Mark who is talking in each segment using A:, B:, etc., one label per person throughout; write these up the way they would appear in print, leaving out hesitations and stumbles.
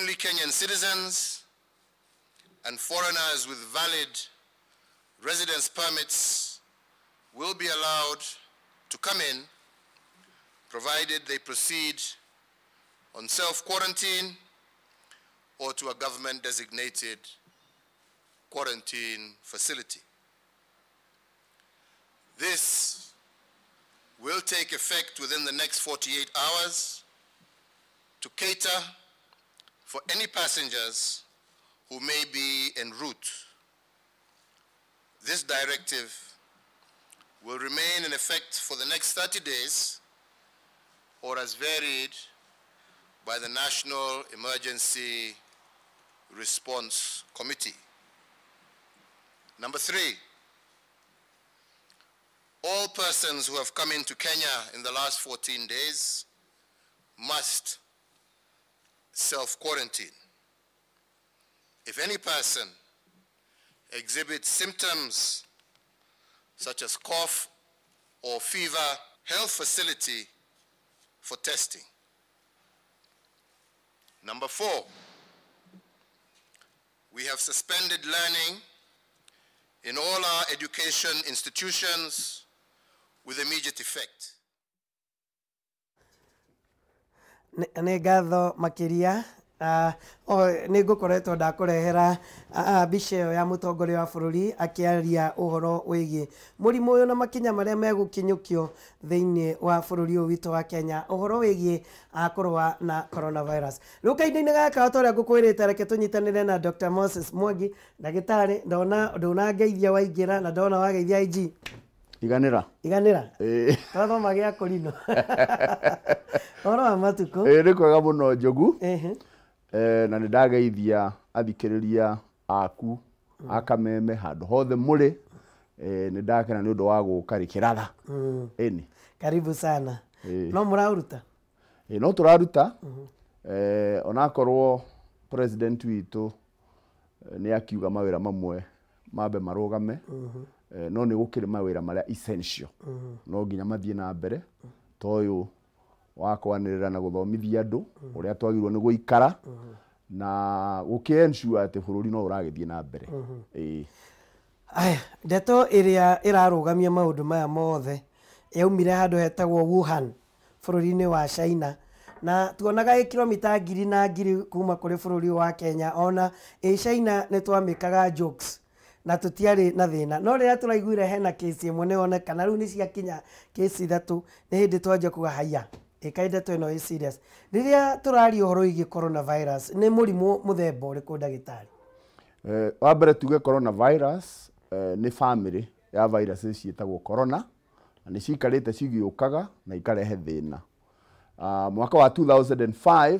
A: Only Kenyan citizens and foreigners with valid residence permits will be allowed to come in, provided they proceed on self-quarantine or to a government-designated quarantine facility. This will take effect within the next 48 hours to cater for any passengers who may be en route. This directive will remain in effect for the next 30 days or as varied by the National Emergency Response Committee. Number 3, all persons who have come into Kenya in the last 14 days must self-quarantine. If any person exhibits symptoms such as cough or fever, health facility for testing. Number 4, we have suspended learning in all our education institutions with immediate effect.
B: Nĩ ngatho makĩria. Nĩ ngũkoretwo ndakũrehera mbica ĩyo ya mũtongoria wa bũrũri akĩaria ũhoro wĩgiĩ mũrimũ ũyũ na makinya marĩa megũkinyũkio thĩinĩ wa bũrũri ũyũ witũ wa Kenya ũhoro wĩgiĩ kũrũa na coronavirus. Rĩu kahinda-inĩ gaka o ta ũrĩa ngũkwĩrĩte, reke tũnyitanĩre na Dr. Moses Mwangi, ndagĩtarĩ. Ndona ndũnangeithia waingĩra na ndona wageithia IG.
C: Iganĩra.
B: Iganĩra.
C: Ĩĩ.
B: Twathoma gĩa kũrinũ ũhoro wa matukũ.
C: Ĩĩ, nĩ kwega mũno, Njogu. Na nĩ ndageithia athikĩrĩria aku a Kameme handũ hothe mũrĩ. Nĩ ndakena nĩ ũndũ wa gũka rĩkĩratha. Ĩni.
B: Karibu sana.
C: Ĩĩ.
B: No mũraũruta?
C: Ĩĩ, no tũraruta, onakorwo president witũ nĩ akiuga mawĩra mamwe mambe marũgame, no nĩ gũkĩrĩ mawĩra marĩa essential no nginya mathiĩ na mbere, ta ũyũ wa kwanĩrĩra na gũthomithia andũ ũrĩa twagĩrĩirwo nĩ gũikara na gũkĩ ensure atĩ bũrũri no ũragĩthiĩ na mbere. Ĩĩ.
B: Aya, ndeto ĩrĩa ĩrarũgamia maũndũ maya mothe yaumire handũ hetagwo Wuhan bũrũri-inĩ wa China, na tuonaga ĩ kilomita ngiri na ngiri kuma kũrĩ bũrũri wa Kenya. Ona ĩ China nĩ twamĩkaga jokes na tũtiarĩ na thĩna, no rĩrĩa tũraiguire hena kesi ĩmwe nĩ yonekana, rĩu nĩ ciakinya kesi 3, nĩ hĩndĩ twanjia kuga haiya, ĩkaĩ ndeto ĩno ĩ serious. Rĩrĩa tũraria ũhoro wĩgiĩ coronavirus, nĩ mũrimũ mũthemba ũrĩkũ, ndagĩtarĩ?
C: Wa mbere tuge coronavirus nĩ family ya viruses ciĩtagwo corona, na nĩ cikarĩte cigĩũkaga na ikarehe thĩna. Mwaka wa 2005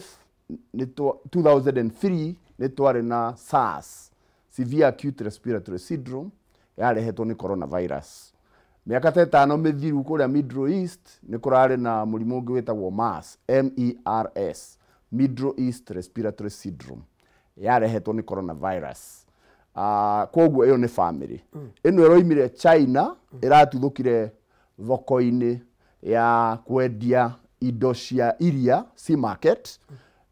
C: nĩ 2003 nĩ twarĩ na SARS, severe acute respiratory syndrome, yarehetwo nĩ coronavirus. Mĩaka ta 5 mĩthiru kũrĩa Middle East nĩ kũrarĩ na mũrimũ ũngĩ wĩtagwo MERS, MERS, Middle East Respiratory Syndrome, yarehetwo nĩ coronavirus. Koguo ĩyo nĩ family. Ĩno ĩroimire China, ĩratuthũkire thoko-inĩ ya kwendia indo cia iria, sea market,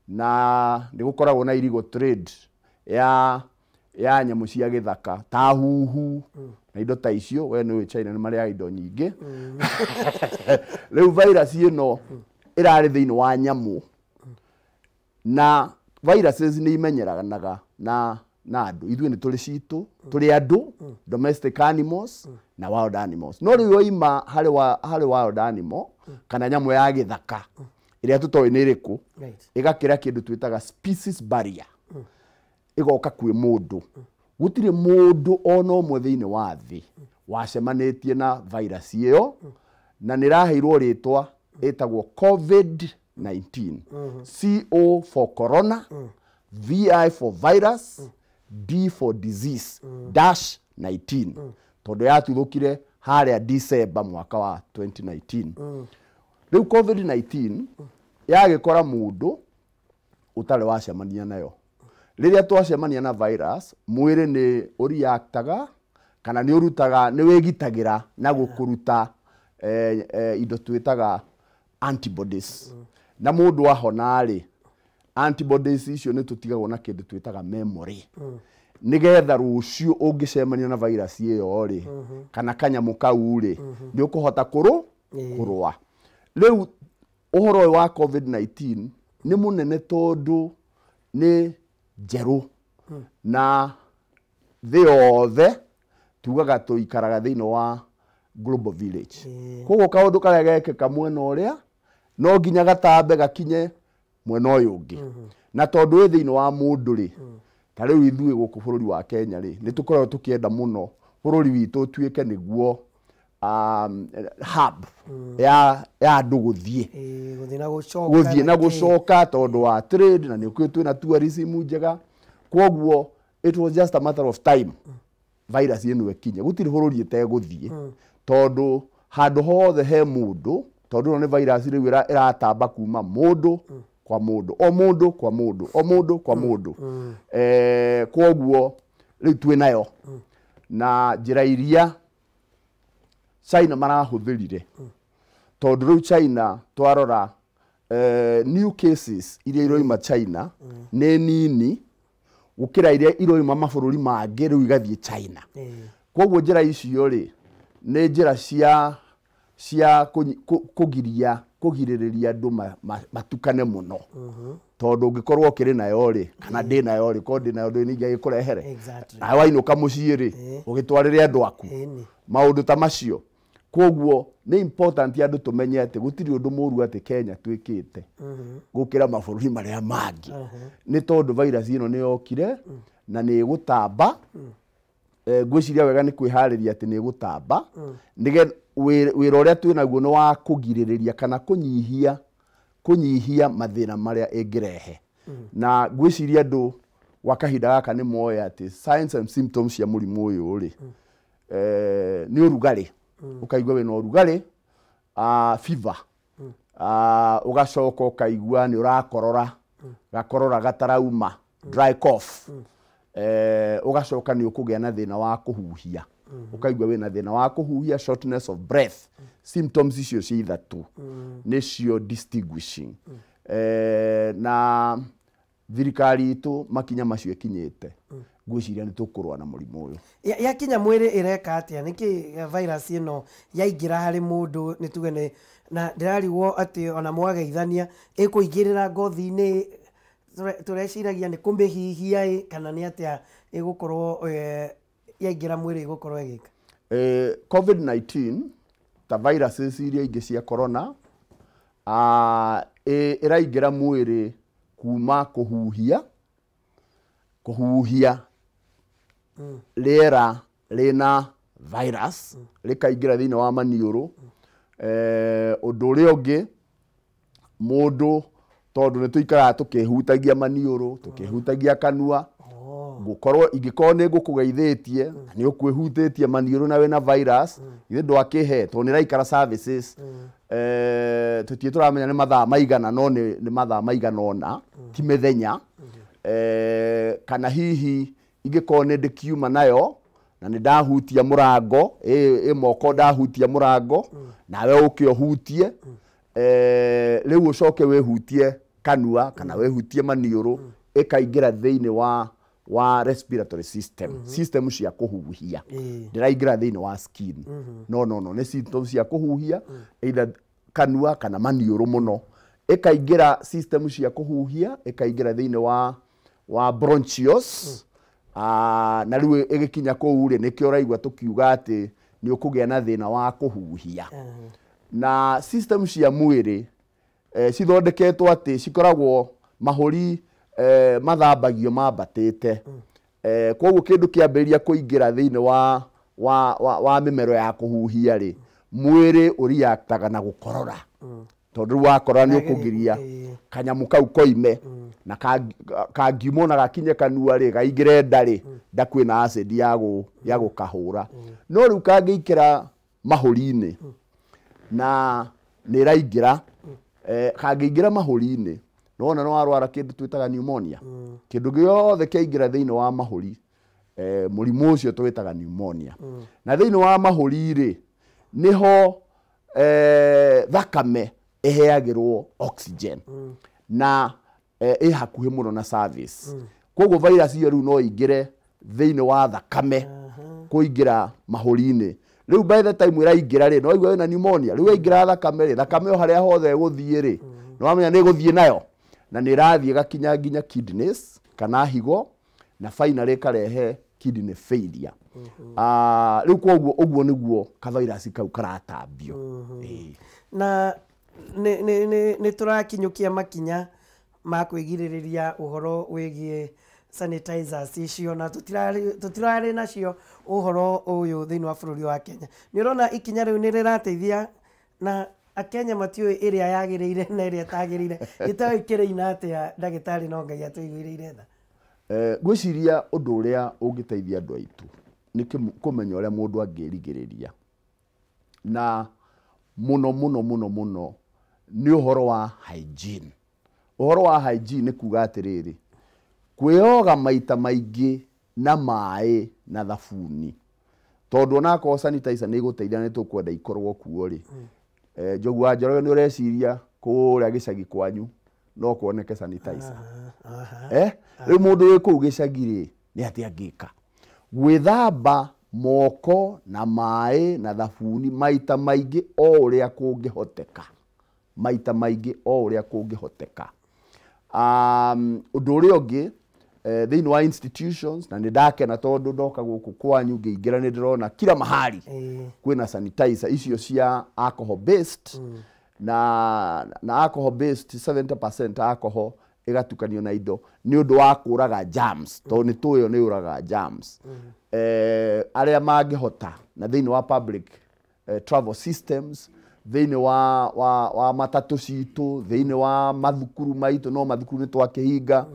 C: na nĩ gũkoragwo na illegal trade ya nyamũ cia gĩthaka ta huhu na indo ta icio. We nĩ ũĩ China nĩ marĩaga indo nyingĩ. Rĩu virus ĩno ĩrarĩ thĩinĩ wa nyamũ, na viruses nĩ imenyeranaga na andũ. Ithuĩ nĩ tũrĩ citũ, tũrĩ andũ, domestic animals na wild animals, no rĩu yoima harĩ wild animal kana nyamũ ya gĩthaka ĩrĩa tũtoĩ nĩ ĩrĩkũ, ĩgakĩra kĩndũ twĩtaga species barrier, ĩgoka kwĩ mũndũ. Gũtirĩ mũndũ ona ũmwe thĩinĩ wa thĩ wacemanĩtie na virus ĩyo, na nĩ ĩraheirwo rĩtwa ĩtagwo COVID-19. CO for corona, VI for virus, D for disease, dash 19, tondũ yatuthũkire harĩa December mwaka wa 2019. Rĩu COVID-19 yagĩkora mũndũ ũtarĩ wacemania nayo. Rĩrĩa twacemania na virus, mwĩrĩ nĩ ũreactaga kana nĩ ũrutaga, nĩ wĩgitagĩra na gũkũruta indo twĩtaga antibodies, na mũndũ ahona rĩ, Antibodies icio nĩ tũtigagwo na kĩndũ twĩtaga memory, nĩgetha rũciũ ũngĩcemania na virus ĩyo rĩ, kana kanyamũ kau rĩ, nĩ ũkũhota kũrũa. Rĩu ũhoro ũyũ wa COVID-19 nĩ mũnene tondũ nĩ njerũ, na thĩ yothe tugaga tũikaraga thĩinĩ wa global village. Koguo kaũndũ karĩa gekĩka mwena ũrĩa no nginya gatambe gakinye mwena ũyũ ũngĩ. Na tondũ wĩ thĩinĩ wa mũndũ rĩ, ta rĩu ithuĩ gũkũ bũrũri wa Kenya rĩ, nĩ tũkoragwo tũkĩenda mũno bũrũri witũ ũtuĩke nĩguo hub ya andũ gũthiĩ.
B: Gũthiĩ na gũcoka.
C: Gũthiĩ na gũcoka tondũ wa trade, na nĩ ũkĩũĩ twĩna tourism njega. Koguo it was just a matter of time virus ĩno ĩkinye. Gũtirĩ bũrũri ĩtegũthiĩ, tondũ handũ hothe he mũndũ, tondũ ĩno nĩ virus rĩu ĩratamba kuma mũndũ kwa mũndũ, o mũndũ kwa mũndũ, o mũndũ kwa mũndũ. Koguo rĩu twĩ nayo. Na njĩra iria China marahũthĩrire, tondũ rĩu China twarora new cases iria iroima China nĩ nini gũkĩra iria iroima mabũrũri mangĩ rĩu igathiĩ China. Koguo njĩra icio rĩ nĩ njĩra cia kũgiria kũgirĩrĩria andũ matukane mũno, tondũ ũngĩkorwo ũkĩrĩ nayo rĩ, kana ndĩ nayo rĩ, korwo ndĩ nayo ndũĩ ningĩ agĩkũrehere. Nawe wainũka mũciĩ rĩ, ũgĩtwarĩre andũ aku maũndũ ta macio. Koguo nĩ important andũ tũmenye atĩ gũtirĩ ũndũ mũru atĩ Kenya twĩkĩte gũkĩra mabũrũri marĩa mangĩ, nĩ tondũ virus ĩno nĩ yokire na nĩ ĩgũtamba. Ngwĩciria wega nĩ kwĩharĩria atĩ nĩ ĩgũtamba, nĩgetha wĩra ũrĩa twĩ naguo nĩ wa kũgirĩrĩria kana kũnyihia mathĩna marĩa ĩngĩrehe. Na ngwĩciria andũ gwa kahinda gaka nĩ moĩ atĩ signs and symptoms cia mũrimũ ũyũ rĩ, nĩ ũrugarĩ, ũkaigua wĩna ũrugarĩ, fever, ũgacoka ũkaigua nĩ ũrakorora, gakorora gatarauma, dry cough, ũgacoka nĩ ũkũgĩa na thĩna wa kũhuhia, ũkaigua wĩna thĩna wa kũhuhia, shortness of breath. Symptoms icio cia ithatũ nĩcio distinguishing. Na thirikari itũ makinya macio ĩkinyĩte, ngwĩciria nĩ tũkũrũa na mũrimũ ũyũ.
B: Yakinya mwĩrĩ ĩreka atĩa? Nĩkĩ virus ĩno yaingĩra harĩ mũndũ? Nĩ tuge nĩ na ndĩrarigwo atĩ ona mwageithania ĩkũingĩrĩra ngothi-inĩ, tũreciragia nĩ kũmĩhihia kana nĩ atĩa ĩgũkorwo yaingĩra mwĩrĩ ĩgũkorwo ĩgĩka?
C: COVID-19 ta viruses iria ingĩ cia corona, ĩraingĩra mwĩrĩ kuma kũhuhia rĩera rĩna virus, rĩkaingĩra thĩinĩ wa maniũrũ. Ũndũ ũrĩa ũngĩ, mũndũ tondũ nĩ tũikaraga tũkĩhutagia maniũrũ, tũkĩhutagia kanua, ngũkorwo ingĩkorwo nĩ ngũkũgeithĩtie nĩ ũkwĩhutĩtie maniũrũ na wĩna virus, ithe ndwakĩhe tondũ nĩ ĩraikara services. Tũtirĩ tũramenya nĩ mathaa maigana, no nĩ mathaa maigana ũna, ti mĩthenya. Kana hihi ingĩkorwo nĩ ndĩkiuma nayo na nĩ ndahutia mũrango, ĩ moko ndahutia mũrango, nawe ũke ũhutie, rĩu ũcoke wĩhutie kanua kana wĩhutie maniũrũ, ĩkaingĩra thĩinĩ wa respiratory system, system cia kũhuhia. Ndĩraingĩra thĩinĩ wa skin. No no no, nĩ system cia kũhuhia, either kanua kana maniũrũ mũno. Ĩkaingĩra system cia kũhuhia, ĩkaingĩra thĩinĩ wa bronchios. Na rĩu ĩgĩkinya kũu rĩ, nĩkĩo ũraigua tũkiuga atĩ nĩ ũkũgĩa na thĩna wa kũhuhia. Na system cia mwĩrĩ cithondeketwo atĩ cikoragwo mahũri mathambagio mambatĩte. Koguo kĩndũ kĩambĩrĩria kũingĩra thĩinĩ wa mĩmero ya kũhuhia rĩ, mwĩrĩ ũreactaga na gũkorora. Tondũ rĩu wakorora nĩ ũkũgiria kanyamũ kau koime, na kangiumwo na gakinye kanua rĩ, gaingĩre nda rĩ, nda kwĩna acid ya gũkahũra. No rĩu kangĩingĩra mahũri-inĩ na nĩ ĩraingĩra, kangĩingĩra mahũri-inĩ, nĩwona nĩ warwara kĩndũ twĩtaga pneumonia. Kĩndũ gĩothe kĩaingĩra thĩinĩ wa mahũri, mũrimũ ũcio twĩtaga pneumonia. Na thĩinĩ wa mahũri rĩ, nĩho thakame ĩheagĩrwo oxygen. Na ĩ hakuhĩ mũno na cervix. Koguo virus ĩyo rĩu no ĩingĩre thĩinĩ wa thakame kũingĩra mahũri-inĩ. Rĩu by the time ĩraingĩra rĩ, no waigua wĩna pneumonia, rĩu yaingĩra thakame rĩ, thakame o harĩa hothe ĩgũthiĩ rĩ, nĩ wamenya nĩ ĩgũthiĩ nayo, na nĩ ĩrathiĩ ĩgakinya nginya kidneys kana higo, na finally ĩkarehe kidney failure. Rĩu koguo ũguo nĩguo kavairasi kau karatambio.
B: Na nĩ tũrakinyũkia makinya ma kwĩgirĩrĩria ũhoro wĩgiĩ sanitizers icio, na tũtirarĩ nacio ũhoro ũyũ thĩinĩ wa bũrũri wa Kenya. Nĩ ũrona ikinya rĩu nĩ rĩrateithia, na akenya matiũĩ ĩrĩa yagĩrĩire na ĩrĩa ĩtagĩrĩire. Gĩtao ikĩrĩina atĩa ndagĩtarĩ? No Ngai atũiguĩrĩire tha.
C: Ngwĩciria ũndũ ũrĩa ũngĩteithia andũ aitũ nĩ kũmenya ũrĩa mũndũ angĩrigĩrĩria, na mũno mũno mũno mũno nĩ ũhoro wa hygiene. Ũhoro wa hygiene nĩ kuga atĩrĩrĩ, kwĩyoga maita maingĩ na maĩ na thabuni, tondũ onakorwo sanitizer nĩ ĩgũteithia, nĩ tũkwenda ikorwo kuo rĩ. Njogu wa Njoroge, nĩ ũreciria kũrĩa gĩcagi kwanyu no kuoneke sanitizer? Rĩu mũndũ wĩ kũu gĩcagi rĩ, nĩ atĩa angĩka? Gwĩthamba moko na maĩ na thabuni maita maingĩ o ũrĩa kũngĩhoteka, maita maingĩ o ũrĩa kũngĩhoteka. Ũndũ ũrĩa ũngĩ, thĩinĩ wa institutions, na nĩ ndakena tondũ ndoka gũkũ kwanyu ngĩingĩra nĩ ndĩrona kila mahali kwĩna sanitizer icio cia alcohol based, na alcohol based 70% alcohol ĩgatukanio na indo nĩ ũndũ wa kũraga germs, tondũ nĩ tũĩ nĩ ũraga germs. Arĩa mangĩhota, na thĩinĩ wa public travel systems, thĩinĩ wa matatũ citũ, thĩinĩ wa mathukuru maitũ, no mathukuru nĩ twakĩhinga,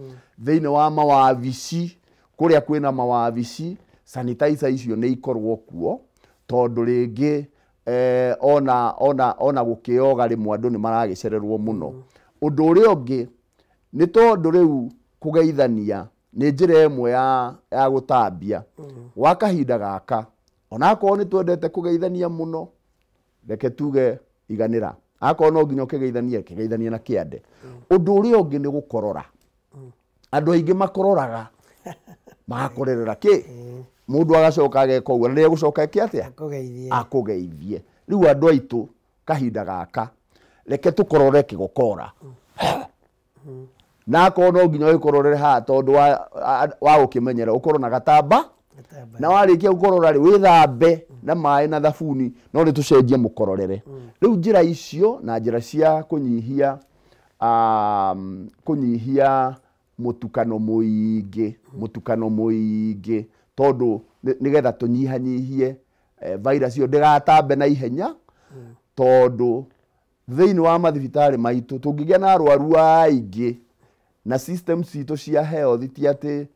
C: thĩinĩ wa mawabici, kũrĩa kwĩna mawabici, sanitizer icio nĩ ikorwo kuo, tondũ rĩngĩ ona gũkĩoga rĩmwe andũ nĩ maragĩcererwo mũno. Ũndũ ũrĩa ũngĩ nĩ tondũ rĩu kũgeithania nĩ njĩra ĩmwe ya gũtambia gwa kahinda gaka, onakorwo nĩ twendete kũgeithania mũno, reke tuge iganĩra, akorwo no nginya ũkĩgeithanie, kĩgeithanie na kĩande. Ũndũ ũrĩa ũngĩ nĩ gũkorora. Andũ aingĩ makororaga magakorerera kĩ, mũndũ agacoka ageka ũguo, na rĩrĩa egũcoka eke atĩa?
B: Akũgeithie.
C: Akũgeithie. Rĩu andũ aitũ kahinda gaka reke tũkorore kĩgokora, na akorwo no nginya ũgĩkororere haha tondũ wa gũkĩmenyera, ũkorwo na gatamba, na warĩkia gũkorora rĩ, wĩthambe na maĩ na thabuni, no nĩ tũcenjie mũkororere. Rĩu njĩra icio na njĩra cia kũnyihia mũtukano mũingĩ, mũtukano mũingĩ, tondũ nĩgetha tũnyihanyihie virus ĩyo ndĩgatambe na ihenya, tondũ thĩinĩ wa mathibitarĩ maitũ tũngĩgĩa na arwaru aingĩ na system citũ cia health ti atĩ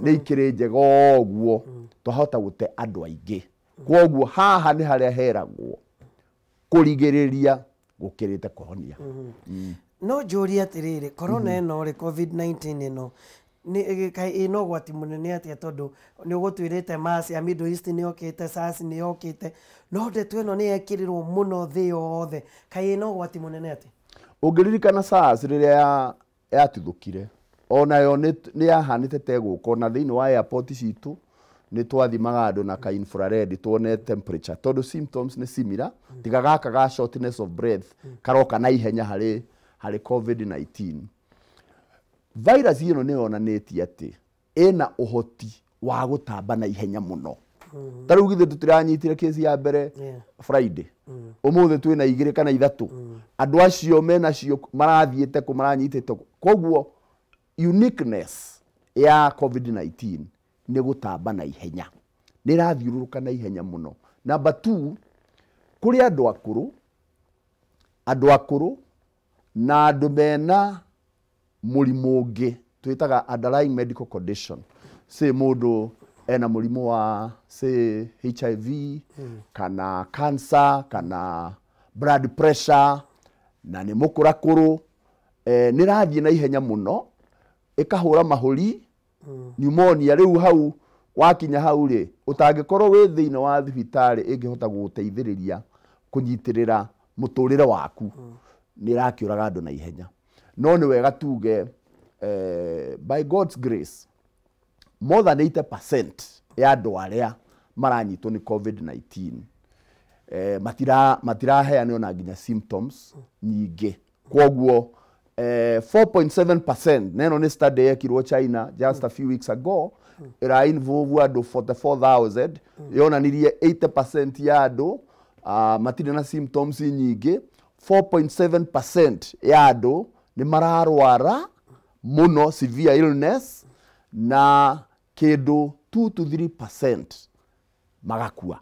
C: nĩ ikĩrĩ njega ũguo, twahota gũte andũ aingĩ. Koguo haha nĩ harĩa heragwo kũrigĩrĩria gũkĩrĩte kũhonia.
B: No njũrie atĩrĩrĩ, corona ĩno rĩ, COVID-19 ĩno nĩ kaĩ ĩna ũgwati mũnene atĩa? Tondũ nĩ ũgũtwĩrĩte MERS ya Middle East nĩ yokĩte, SARS nĩ yokĩte, no ndeto ĩno nĩ yekĩrĩrwo mũno thĩ yothe. Kaĩ ĩna ũgwati mũnene atĩa?
C: Ũngĩririkana SARS rĩrĩa yatuthũkire, onayo nĩ yahanĩte ta ĩgũka, ona thĩinĩ wa airport citũ nĩ twathimaga andũ na ka infrared tuone temperature, tondũ symptoms nĩ similar, tiga gaka ga shortness of breath karoka na ihenya harĩ COVID-19. Virus ĩno nĩ yonanĩtie atĩ ĩna ũhoti wa gũtamba na ihenya mũno. Ta rĩu githĩ tũtiranyitire kesi ya mbere Friday, ũmũthĩ twĩna 2 kana 3, andũ acio menacio marathiĩte kũ, maranyitĩte kũ. Koguo uniqueness ya COVID-19 nĩ gũtamba na ihenya, nĩ ĩrathiũrũrũka na ihenya mũno. Number 2, kũrĩ andũ akũrũ, andũ akũrũ na andũ mena mũrimũ ũngĩ twĩtaga underlying medical condition, say mũndũ ena mũrimũ wa say HIV kana cancer kana blood pressure na nĩ mũkũrakũrũ, nĩ ĩrathiĩ na ihenya mũno ĩkahũra mahũri, pneumonia. Rĩu hau wakinya hau rĩ, ũtangĩkorwo wĩ thĩinĩ wa thibitarĩ ĩngĩhota gũgũteithĩrĩria kũnyitĩrĩra mũtũrĩre waku, nĩ ĩrakĩũraga andũ na ihenya. No nĩ wega tuge by God's grace more than 80% ya andũ arĩa maranyitwo nĩ COVID-19 matiraheana ona nginya symptoms nyingĩ. Kwoguo 4.7%, neno nĩ study yekirwo China just a few weeks ago, ĩra involve andũ 44,000, yonanirie 80% ya andũ matirĩ na symptoms nyingĩ. 4.7% ya andũ nĩ mararwara mũno severe illness, na kĩndũ 2 to 3% magakua.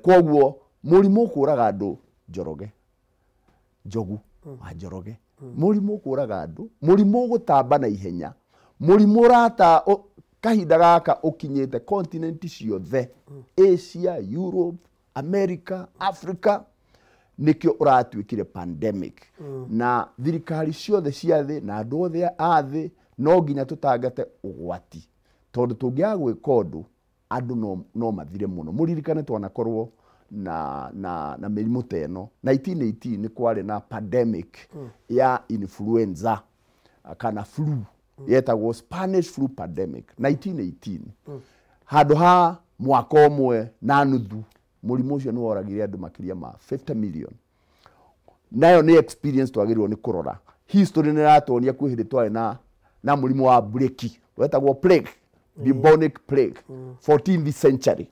C: Kwoguo mũrimũ ũkũraga andũ Njoroge, Njogu wa Njoroge, mũrimũ ũkũraga andũ, mũrimũ ũgũtamba na ihenya, mũrimũ ũrata kahinda gaka ũkinyĩte continent ciothe, Asia, Europe, America, Africa, nĩkĩo ũratuĩkire pandemic. Na thirikari ciothe cia thĩ na andũ othe a thĩ no nginya tũtangate ũgwati, tondũ tũngĩaga gwĩka ũndũ andũ no mathire mũno. Mũririkane twanakorwo na mĩrimũ ta ĩno 1918 nĩ kwarĩ na pandemic ya influenza kana flu, yetagwo Spanish flu pandemic 1918. Handũ ha mwaka ũmwe na nuthu mũrimũ ũcio nĩ woragire andũ makĩria ma 50 million. Nayo nĩ experience twagĩrĩirwo nĩ kũrora. History nĩ ĩratuonia kwĩ hĩndĩ twarĩ na mũrimũ wa breki wetagwo plague, bubonic plague, 14th century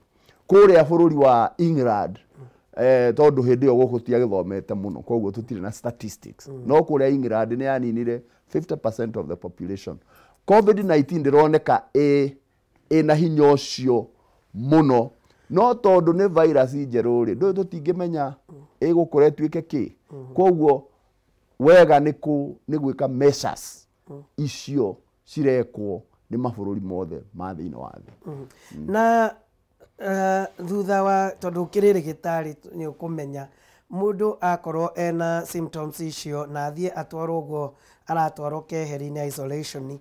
C: kũrĩa bũrũri wa England. Tondũ hĩndĩ ĩyo gũkũ tũtiagĩthomete mũno, koguo tũtirĩ na statistics. No kũrĩa England nĩ yaninire 50% of the population. COVID-19 ndĩroneka ĩna hinya ũcio mũno, no tondũ nĩ virus njerũ rĩ, ndũĩ tũtingĩmenya ĩgũkũra ĩtuĩke kĩ. Koguo wega nĩ gwĩka measures icio cirekwo nĩ mabũrũri mothe ma thĩinĩ wa thĩ.
B: Na thutha wa tondũ ũkĩrĩ rĩgĩtarĩ nĩ ũkũmenya mũndũ akorwo ena symptoms icio na athiĩ atwarwo ũguo aratwarwo keheri-inĩ isolation,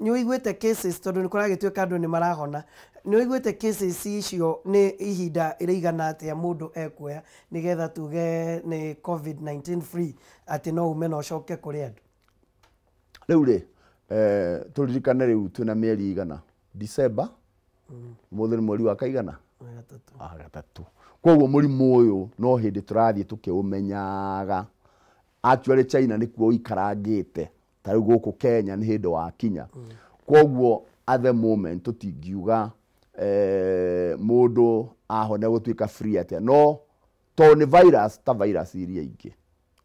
B: nĩ ũiguĩte cases, tondũ nĩ kũragĩtuĩka andũ nĩ marahona, nĩ ũiguĩte cases icio nĩ ihinda rĩigana atĩa mũndũ ekuoya nĩgetha tuge nĩ COVID-19 free, atĩ no ume na ũcoke kũrĩ andũ?
C: Rĩu rĩ, tũririkane rĩu twĩna mĩeri igana, December, ũmũthĩ nĩ mweri wa kaigana? Gatatũ. Koguo mũrimũ ũyũ no hĩndĩ tũrathiĩ tũkĩũmenyaga. Actually China nĩkuo ũikarangĩte, ta rĩu gũkũ Kenya nĩ hĩndĩ wakinya. Koguo at the moment tũtingiuga mũndũ ahona gũtuĩka free atĩa, no tondũ nĩ virus ta virus iria ingĩ,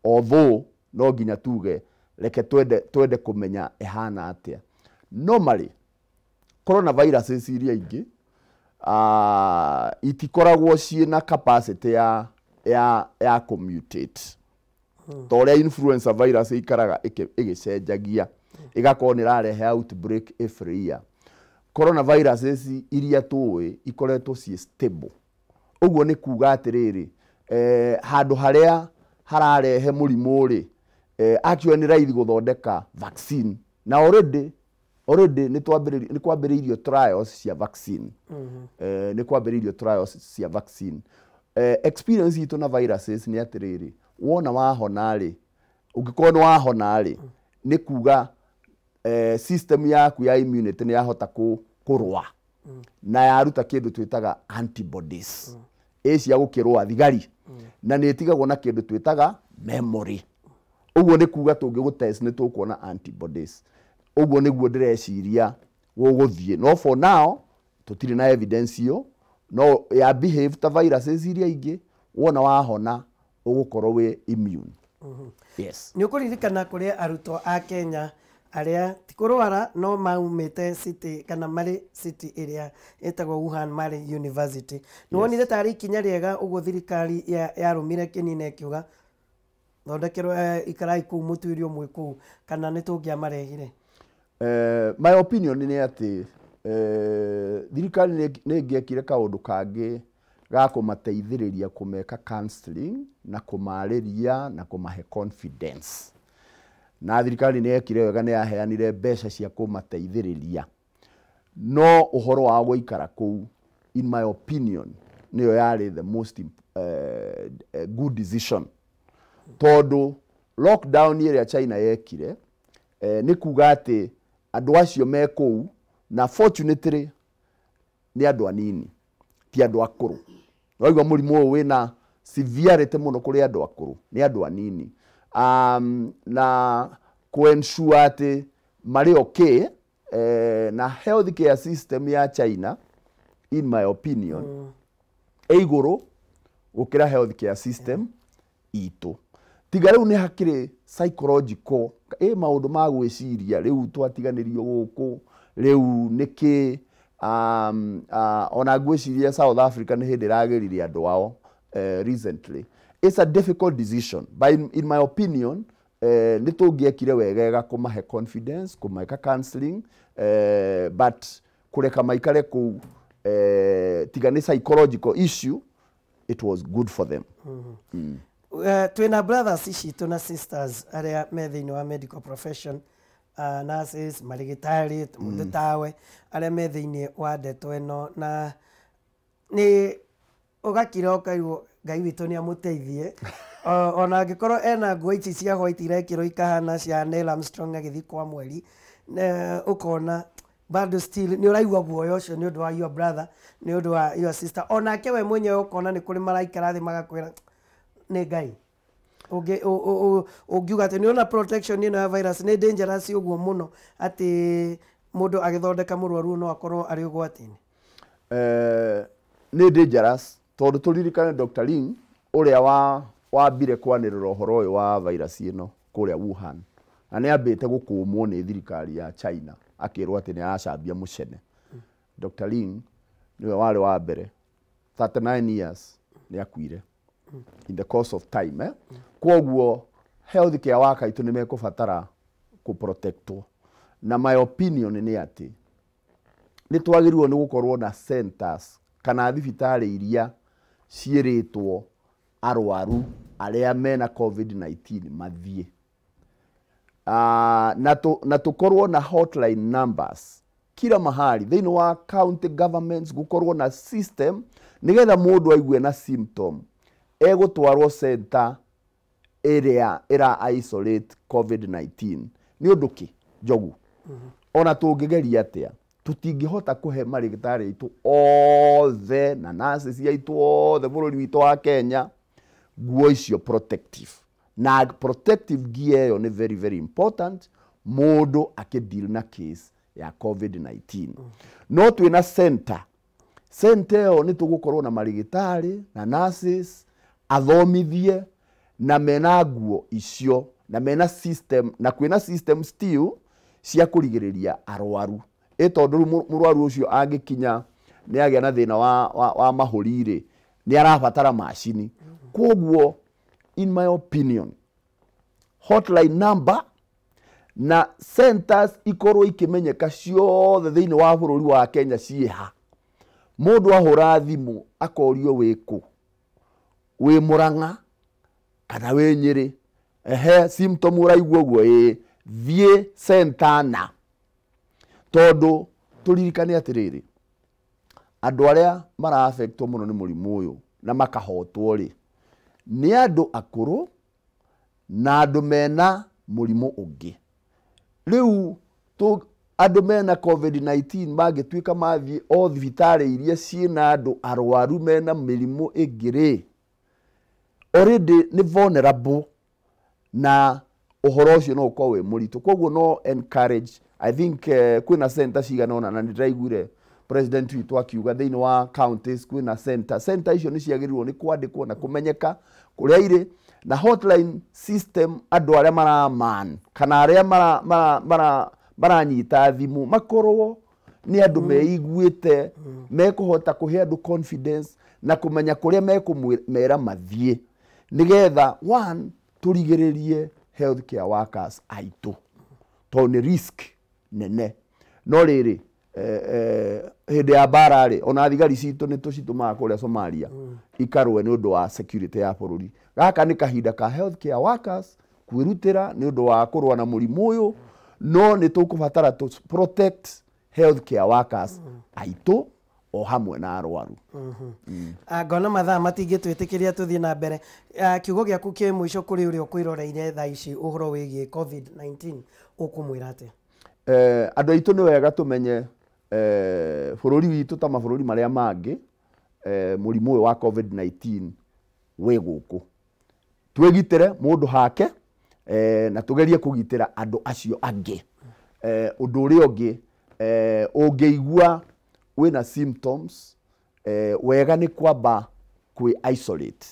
C: although no nginya tuge reke twende kũmenya ĩhana atĩa. Normally coronaviruses iria ingĩ itikoragwo ciĩna capacity ya kũmutate ta ũrĩa influenza virus ĩikaraga ĩgĩcenjagia, ĩgakorwo nĩ ĩrarehe outbreak every year. Coronaviruses iria tũĩ ikoretwo ciĩ stable. Ũguo nĩ kuga atĩrĩrĩ, handũ harĩa hararehe mũrimũ rĩ, actually nĩ raithi gũthondeka vaccine, na already nĩ kwambĩrĩirio trials cia vaccine. Nĩ kwambĩrĩirio trials cia vaccine. Experience itũ na viruses nĩ atĩrĩrĩ, wona wahona rĩ, ũngĩkorwo nĩ wahona rĩ, nĩ kuga system yaku ya immunity nĩ yahota kũrũa na yaruta kĩndũ twĩtaga antibodies, ĩ cia gũkĩrũa thigari, na nĩ ĩtigagwo na kĩndũ twĩtaga memory. Ũguo nĩ kuga tũngĩgũtest nĩ tũkuona antibodies. Ũguo nĩguo ndĩreciria gũgũthiĩ, no for now tũtirĩ na evidence ĩyo, no ya behave ta viruses iria ingĩ, wona wahona ũgũkorwo wĩ immune. Yes.
B: Nĩ ũkũririkana kũrĩ arutwo a Kenya arĩa ti kũrwara no maumĩte city kana marĩ city ĩrĩa ĩtagwo Wuhan marĩ university. Nĩ wonire tarĩ ikinya rĩega ũguo thirikari yarũmire kĩnina ĩkiuga thondekerwo ikarai kũu mũtuĩrio mwĩ kũu, kana nĩ tũngĩamarehire?
C: My opinion nĩ atĩ thirikari nĩ ĩngĩekire kaũndũ kangĩ ga kũmateithĩrĩria kũmeka counseling na kũmarĩria na kũmahe confidence. Na thirikari nĩ yekire wega, nĩ yaheanire mbeca cia kũmateithĩrĩria, no ũhoro wa gũikara kũu in my opinion nĩyo yarĩ the most good decision, tondũ lockdown ĩrĩa China yekire Nĩ kuga atĩ andũ acio me kũu, na fortunately nĩ andũ anini, ti andũ akũrũ. Waigua mũrimũ ũyũ wĩna severity mũno kũrĩ andũ akũrũ, nĩ andũ anini. Na kũ-ensure atĩ marĩ okay, na health care system ya China, in my opinion, ĩ igũrũ gũkĩra health care system itũ. Tiga rĩu nĩ hakĩrĩ psychological ĩ maũndũ ma gwĩciria, rĩu twatiganĩrio gũkũ, rĩu nĩkĩ. Ona ngwĩciria South Africa nĩ hĩndĩ ĩragĩririe andũ ao recently. It's a difficult decision, but in my opinion, nĩ tũngĩekire wegega kũmahe confidence, kũmeka counseling, but kũreka maikare kũu, tiga nĩ psychological issue, it was good for them.
B: Twĩna brothers citũ na sisters arĩa me thĩinĩ wa medical profession, nurses, marĩgĩtarĩ, mũndũ tawe, arĩa me thĩinĩ wa ndeto ĩno, na nĩ ũgakira ũkaigua Ngai witũ nĩ amũteithie. Ona angĩkorwo ena nguo ici cia white irekĩrwo ikahana cia Neil Armstrong agĩthiĩ kwa mweri, ũkona bado still nĩ ũraigua guoya ũcio nĩ ũndũ wa your brother, nĩ ũndũ wa your sister. Onake we mwenyewe ũkona nĩ kũrĩ maraikara thĩ magakwĩra nĩ Ngai. Ũngiuga atĩ nĩ ũna protection ĩno ya virus nĩ dangerous ũguo mũno atĩ mũndũ agĩthondeka mũrwaru no akorwo arĩ ũgwati-inĩ?
C: Nĩ dangerous tondũ tũririkane Dr. Ling ũrĩa wa wambire kwanĩrĩra ũhoro ũyũ wa virus ĩno kũrĩa Wuhan, na nĩ ambĩte gũkũmwo nĩ thirikari ya China akĩrwo atĩ nĩ aracambia mũcene. Dr. Ling nĩwe warĩ wa mbere, 39 years nĩ akuire in the course of time. Kwoguo health care worker itũ nĩ mekũbatara kũprotectwo, na my opinion nĩ atĩ nĩ twagĩrĩirwo nĩ gũkorwo na centers kana thibitarĩ iria ciĩrĩtwo arwaru arĩa mena COVID-19 mathiĩ, na tũkorwo na hotline numbers kila mahali thĩinĩ wa county governments, gũkorwo na system nĩgetha mũndũ aigue na symptom egũtwarwo center ĩrĩa ĩra isolate COVID-19. Nĩ ũndũ kĩ njogu, ona tũngĩgeria atĩa, tũtingĩhota kũhe marĩgĩtarĩ aitũ othe na nurses aitũ othe bũrũri witũ wa Kenya nguo icio protective, na protective gear ĩyo nĩ very very important mũndũ akĩdeal na case ya COVID-19. No twĩna center, center ĩyo nĩ tũgũkorwo na marĩgĩtarĩ na nurses athomithie na mena nguo icio na mena system, na kwĩna system still cia kũrigĩrĩria arwaru, ĩ tondũ rĩu mũrwaru ũcio angĩkinya nĩ agĩa na thĩna wa mahũri rĩ, nĩ arabatara macini. Koguo in my opinion, hotline number na centers ikorwo ikĩmenyeka ciothe thĩinĩ wa bũrũri wa Kenya ciĩha. Mũndũ ahũra thimũ akorio wĩkũ, wĩ Mũrang'a kana wĩ Nyĩrĩ, ehe, symptom ũraigua ũguo, ĩĩ, thiĩ center. Na tondũ tũririkane atĩrĩrĩ, andũ arĩa mara-affectwo mũno nĩ mũrimũ ũyũ na makahotwo rĩ, nĩ andũ akũrũ na andũ mena mũrimũ ũngĩ. Rĩu andũ mena COVID-19 mangĩtuĩka mathiĩ o thibitarĩ iria ciĩna andũ arwaru mena mĩrimũ ĩngĩ rĩ, already nĩ vulnerable na ũhoro ũcio no ũkorwo wĩ mũritũ. Koguo no encourage, I think kwĩna center cigana ũna, na nĩndĩraiguire president witũ akiuga thĩinĩ wa counties kwĩna center. Center icio nĩ ciagĩrĩirwo nĩ kwandĩkwo na kũmenyeka kũrĩa irĩ, na hotline system, andũ arĩa maraman kana arĩa maranyita thimũ makorwo nĩ andũ meiguĩte, mekũhota kũhe andũ confidence na kũmenya kũrĩa mekũmera mathiĩ, nĩgetha one tũrigĩrĩrie healthcare workers aitũ, tondũ nĩ risk nene. No rĩrĩ, hĩndĩ ya mbara rĩ, ona thigari citũ nĩ tũcitũmaga kũrĩa Somalia ikarũe nĩ ũndũ wa security ya bũrũri. Gaka nĩ kahinda ka healthcare workers kwĩrutĩra nĩ ũndũ wa kũrũa na mũrimũ ũyũ, no nĩ tũkũbatara to protect healthcare workers aitũ o hamwe na arwaru.
B: Ngona mathaa matingĩtwĩtĩkĩria tũthiĩ na mbere. Kiugo gĩaku kĩ mũico kũrĩ ũrĩa ũkwĩroreire thaa ici ũhoro wĩgiĩ COVID-19? Ũkũmwĩra atĩa?
C: Andũ aitũ nĩ wega tũmenye bũrũri witũ ta mabũrũri marĩa mangĩ, mũrimũ ũyũ wa COVID-19 wĩ gũkũ. Twĩgitĩre mũndũ hake na tũgerie kũgitĩra andũ acio angĩ. Ũndũ ũrĩa ũngĩ, ũngĩigua wĩna symptoms, wega nĩ kwamba kwĩ isolate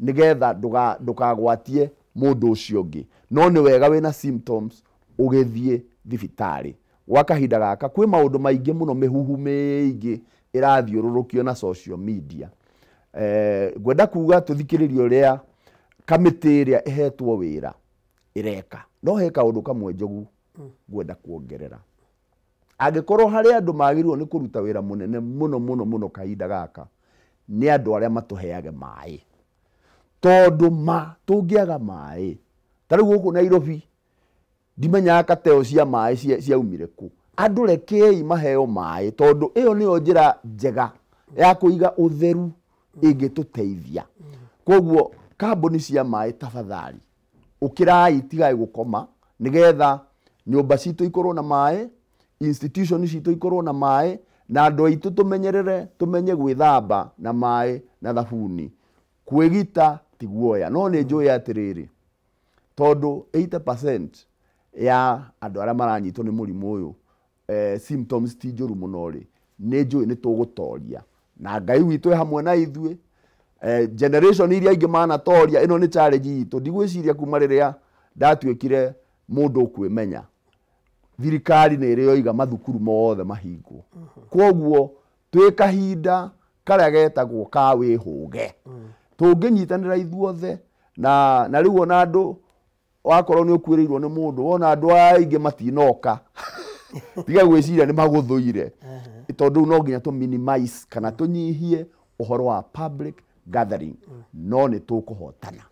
C: nĩgetha ndũkagwatie mũndũ ũcio ũngĩ. No nĩ wega wĩna symptoms ũgĩthiĩ thibitarĩ. Gwa kahinda gaka kwĩ maũndũ maingĩ mũno, mĩhuhu mĩingĩ ĩrathiũrũrũkio na social media. Ngwenda kuga tũthikĩrĩrie ũrĩa kamĩtĩ ĩrĩa ĩhetwo wĩra ĩreka. No he kaũndũ kamwe Njogu ngwenda kuongerera. Angĩkorwo harĩ andũ magĩrĩirwo nĩ kũruta wĩra mũnene mũno mũno mũno kahinda gaka, nĩ andũ arĩa matũheage maĩ. Tondũ ma tũngĩaga maĩ, ta rĩu gũkũ Nairobi ndimenyaga kateo cia maĩ ciaumire kũ. Andũ rekei maheo maĩ, tondũ ĩyo nĩyo njĩra njega ya kũiga ũtheru ĩngĩtũteithia. Koguo kambuni cia maĩ tafadhali, ũkĩrai tigai gũkoma nĩgetha nyũmba citũ ikorwo na maĩ, institution citũ ikorwo na maĩ, na andũ aitũ tũmenyerere, tũmenye gwĩthamba na maĩ na thabuni. Kwĩgita ti guoya. No nĩ njũĩ atĩrĩrĩ, tondũ 80% ya andũ arĩa maranyitwo nĩ mũrimũ ũyũ symptoms ti njũru mũno rĩ, nĩ njũĩ nĩ tũgũtoria. Na Ngai witũ e hamwe na ithuĩ. Generation iria ingĩ manatoria, ĩno nĩ challenge itũ. Ndigwĩciria kuma rĩrĩa ndatuĩkire mũndũ ũkwĩmenya, thirikari nĩ ĩrĩ yoiga mathukuru mothe mahingwo. Koguo twĩ kahinda karĩa getagwo ka wĩhũge. Tũngĩnyitanĩra ithuothe na rĩu ona andũ wakorwo nĩ ũkuĩrĩirwo nĩ mũndũ, wona andũ aingĩ matinoka tiga gwĩciria nĩ magũthũire, tondũ no nginya tũ minimize kana tũnyihie ũhoro wa public gathering, no nĩ tũkũhotana.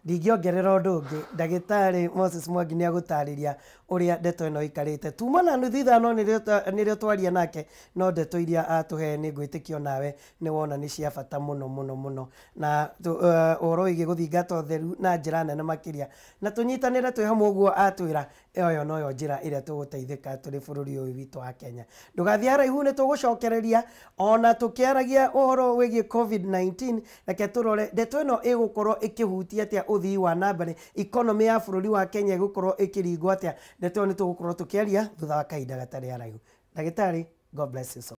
B: Ndingĩongerera ũndũ ũngĩ, ndagĩtarĩ Moses Mwangi nĩ agũtarĩria ũrĩa ndeto ĩno ĩikarĩte. Tuma na nuthu ithano nĩrĩo twaria nake, no ndeto iria atũhe nĩ ngwĩtĩkio nawe nĩ wona nĩ cia bata mũno mũno mũno, na ũhoro wĩgiĩ gũthingata ũtheru na njĩra nene makĩria, na tũnyitanĩre twĩ hamwe ũguo atwĩra, ĩyo noyo njĩra ĩrĩa tũgũteithĩka tũrĩ bũrũri ũyũ witũ wa Kenya. Ndũgathiĩ haraihu, nĩ tũgũcokereria ona tũkĩaragia ũhoro wĩgiĩ COVID-19. Reke tũrore ndeto ĩno ĩgũkorwo ĩkĩhutia atĩa ũthii wa na mbere, economy ya bũrũri wa Kenya ĩgũkorwo ĩkĩringwo atĩa. Ndeto ĩyo nĩ tũgũkorwo tũkĩaria thutha wa kahinda gatarĩ haraihu. Ndagĩtarĩ, God bless you so.